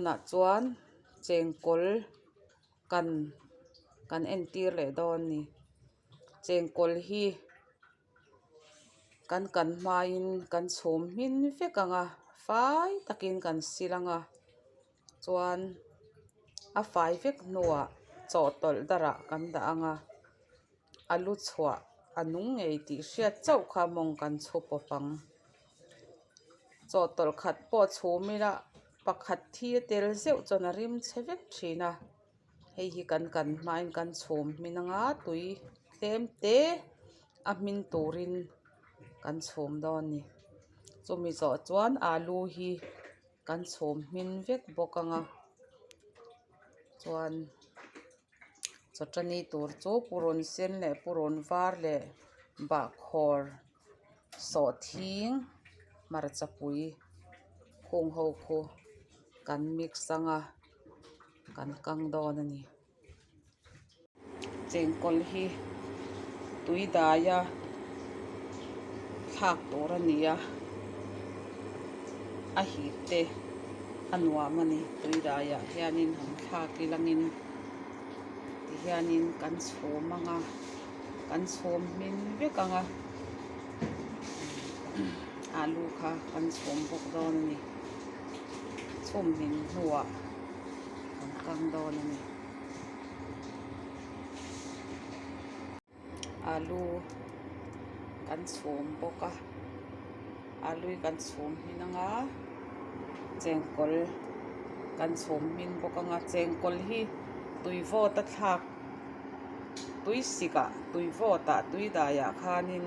Tunah chuan chengkawl kan kan entir leh dawn a ni chengkawl hi kan kan hmain kan chhum hmin vek ang a fai takin kan sil ang a chuan a fai vek hnuah chawhtawlh darah kan dah ang a a lu chhuah a nung ngei tih hriat chauh kha mawng kan chhu pawp ang chawhtawlh khat pawh chhum ila pakhat thi a tel zeuh chuan a rim chhe vek thin a hei hi kan kan hmain kan chhum hmin anga tui tlem te a hmin turin kan chhum dawn a ni chumi zawh chuan alu hi kan chhum hmin vek bawk anga chuan chawṭani tur chu purun sen leh purun var leh bahkhawr sawhthing hmarchapui khung ho khu kan mix anga kan kang dawn a ni. Chengkawl hi tui daia thlak tur a ni a a hip te a nuam a ni tui daiah hianin han thlak ilangin tihianin kan chhum ang a kan chhum hmin vek ang a alu kha kan chhum bawk dawn a ni chhum hmin hnuah. Kan kang dawn a ni. Alu kan chhum bawk a alu hi kan chhum hmin ang a chengkawl kan chhum hmin bawk ang a chengkawl hi tui vawt a thlak tui sik ah tui vawt ah tui dai ah khanin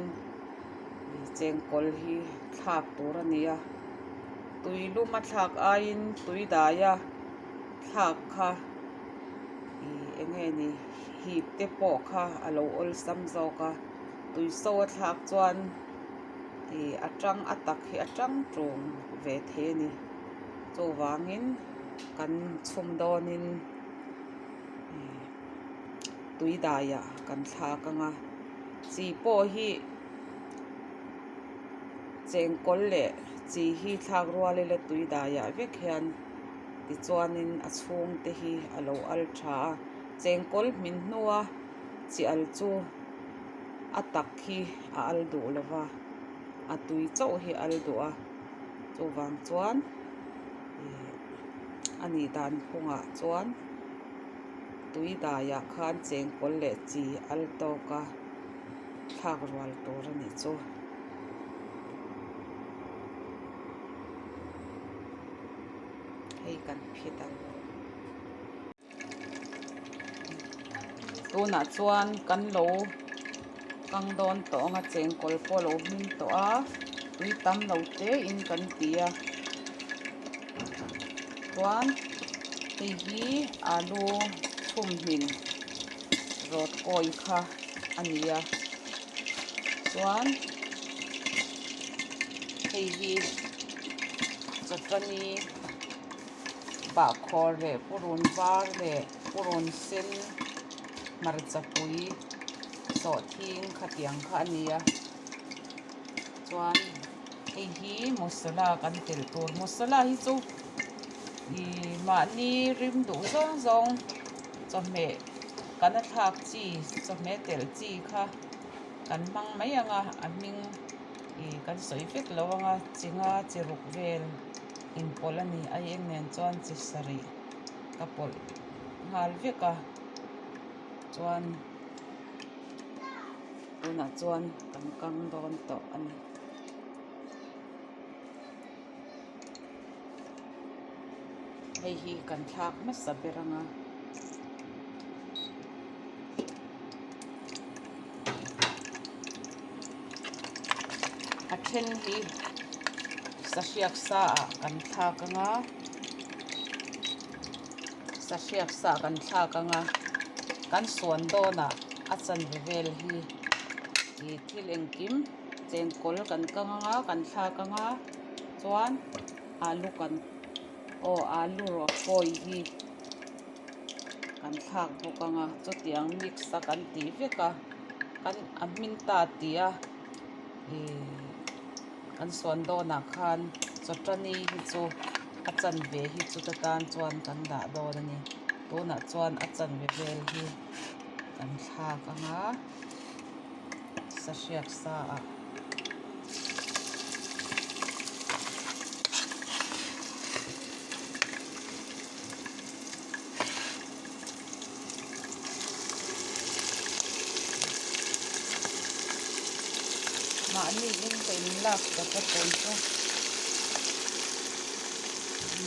chengkawl hi thlak tur a ni a. Tui lum a thlak aiin tui dai a thlak kha ih eng nge ni hip te pawh kha a lo awlsam zawk a tui so a thlak chuan ih a tang a tak hi a tang tung ve thei a ni chuvangin kan chhum dawnin ih tui daiah kan thlak ang a chi pawh hi. Chengkawl leh chi hi thlak rual ila tui daiah vek hian tichuanin a chhung te hi a lo al tha a chengkawl hmin hnua chi al chu a tak hi a al duh lo va a tui chauh hi a al duh a chuvang chuan ih a nih dan phungah chuan tui daiah khan chengkawl leh chi al tawk a. thlak rual tur a nih chu. Hei kan phit ang. Tunah chuan kan lo kang dawn tawh ang a chengkawl pawh a lo hming tawh a tui tam lo te in kan ti a chuan hei hi alu chhum hmin rawt kawi kha. a ni a chuan hei hi chawṭani bahkhawr leh purun var leh purun sen hmarchapui sawhthing khatiang kha a ni a chuan hei hi masala kan telh tur masala hi chu ih mahni rim duh zawng zawng chawhmeh. Kan a thlak chi chawhmeh telh chi kha kan hmang mai ang a a hming ih kan sawi vek lo ang a chi nga chi ruk vel inpawlh a ni a eng nen chuan chi sarih ka pawlh nghal vek a chuan tunah chuan kan kang dawn tawh a ni. Hei hi kan thlak hmasa ber ang a. A then hi sahriak sa ah kan thlak ang a sahriak sa kan thlak ang a kan suan dawnah a chanve vel hi ih thil engkim chengkawl kan kang ang a kan thlak ang a chuan alu kan aw alu rawh kawi hi kan thlak bawk ang a chutiang mix a kan tih vek a kan a hmin ta tih a ihh kan sawn dawnah khan chawṭani hi chu. A chanve hi chuta tan chuan kan dah dawn a ni. Tunah chuan a chanve vel hi kan thlak ang a, sahriak sa ah. Mahni in ka in lak tak a tawn chu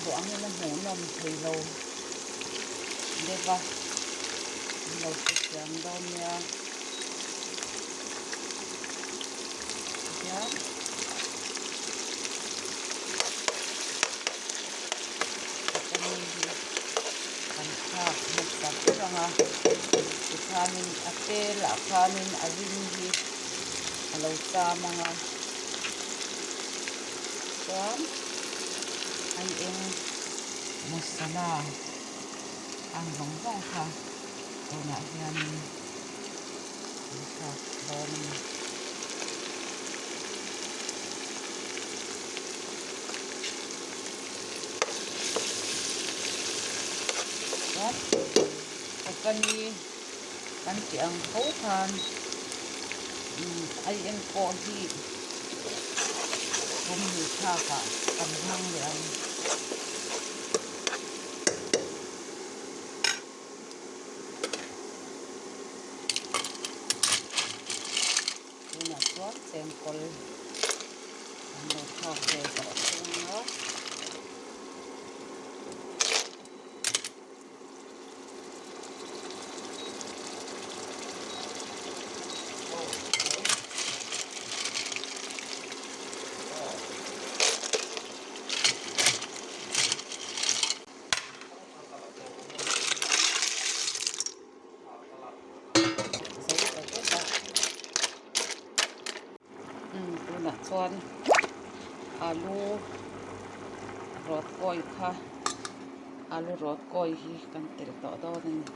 duh angin a hmuhnawm thei lo deuh a an lo hrethiam dawn nia tihian. Kan thlak hmasa ber ang a, tikhanin a tel ah khanin a rim hi a lo cham ang a, chuan ai eng masala ang zawng zawng kha tunah hianin an thlak dawn a ni. Chuan chawchani kan tih ang tho khan aieng pawh hi pumhnih thlakah kan hmang leh ang. Tunah chuan chengkawl an lo thlak ve tawh thung a. Zo ta vek a umm tunah chuan alu rawt kawi kha alu rawt kawi hi kan telh tawh dawn a ni.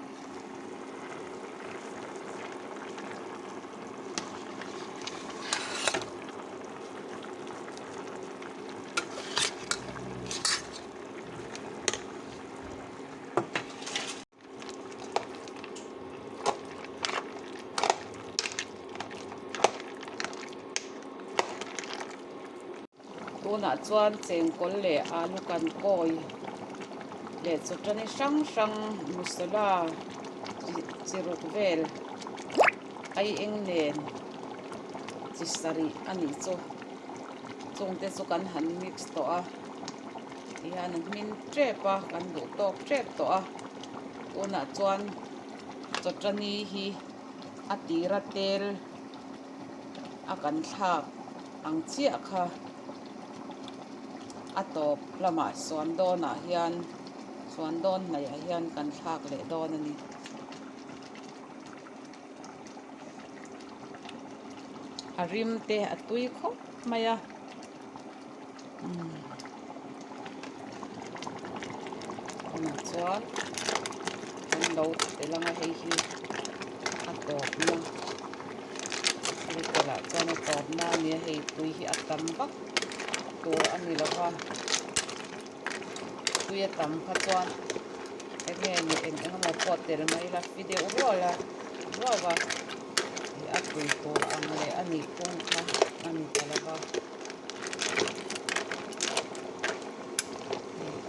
Tunah chuan chengkawl leh alu kan kawi leh chawṭani hrang hrang masala chi ruk vel ai eng nen chi sarih a nih chu chungte chu kan han mix tawh a. Tihian a hmin tep a kan duh tawk tep tawh a tunah chuan chawṭani hi a tira tel a kan thlak ang chiah kha a tawp lamah suan dawnah hian suan dawn hnaihah hian kan thlak leh dawn a ni. A rim te a tui khawp mai a. Tunah chuan an lo tel ang a hei hi a tawpna hei telh chuan a tawpna a nia hei tui hi a tam vak tur a ni lo va tui a tam kha chuan eng nge ni eng eng emaw pawh tel mai ila fi deuh rual a ruau a ih a tui tur ang leh a nih phung kha a ni ta lo va.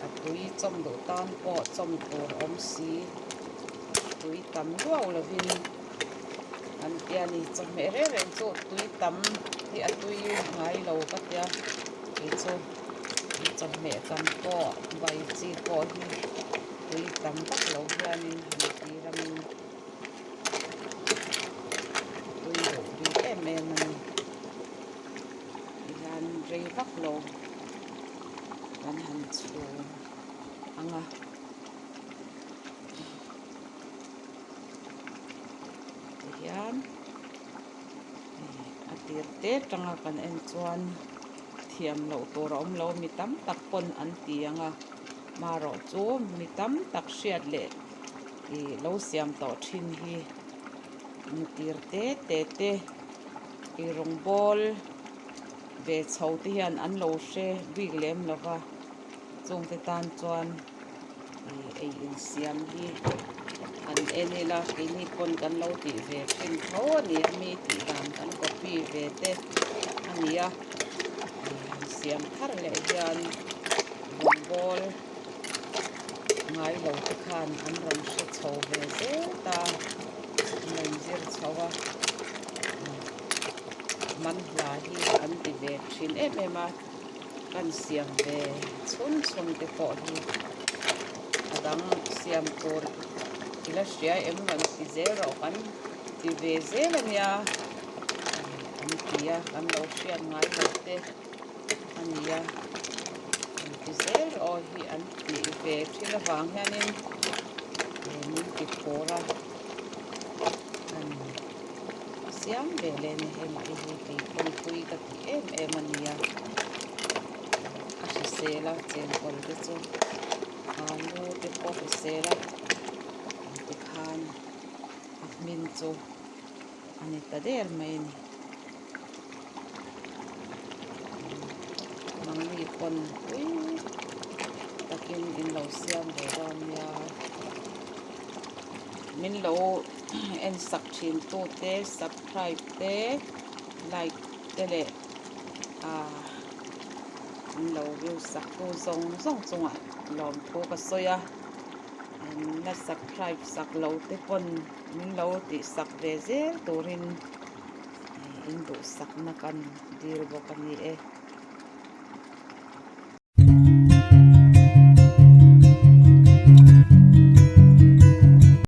A tui chawm duh tan pawh chawm tur awm si tui tam luau lovin an ti a ni chawhmeh reng reng chu tui tam hi a tui ngai lo ka tia kei chu chawhmeh kan pawh bai chi pawh hi tui tam vak lo hianin han ti ramin a tui duh bik em em a ni. Tihian rei vak lo kan han chhum ang a. Tihian a tir te atanga kan en chuan thiam loh tur a awm lo mi tam tak pawn an ti ang a marawh chu mi tam tak hriat leh ih lo siam tawh thin hi mi tir te te te. Ih rawngbawl ve chho te hian an lo hre bik lem lo va. Chungte tan chuan ih ei insiam hi han en ila keini pawn kan lo tih ve thin tho a ni a mi tih dan kan copy ve te a ni a ih han siam thar leh hian rawngbawl ngai lo te khan an rawn hre chho ve zel ta an rawn zir chho a manhla hi an ti ve thin em em a. Kan siam ve chhun chhun te pawh hi a dang siam tur i la hria em rawn ti zel rawh kan ti ve zel a nia an ti a kan lo hriat ngai lo te a nia an ti zel rawh aw hi an tih ve thin avang hianin min ti phur a an siam ve leh a ni hei mah hi hei keipawngpui ka ti em em a nia a hrisel a chengkawl te chu alu te pawh hrisel a tikhan a hmin chu a ni ta der mai a ni nangni pawn pui takin in lo siam ve dawn nia min lo en sak thin tute subscribe te like te leh ah an lo view sak tu zawng zawng chungah lawmthu ka sawi a an la subscribe sak lo te pawn min lo tih sak ve zel turin in duhsakna kan dil bawk a ni e.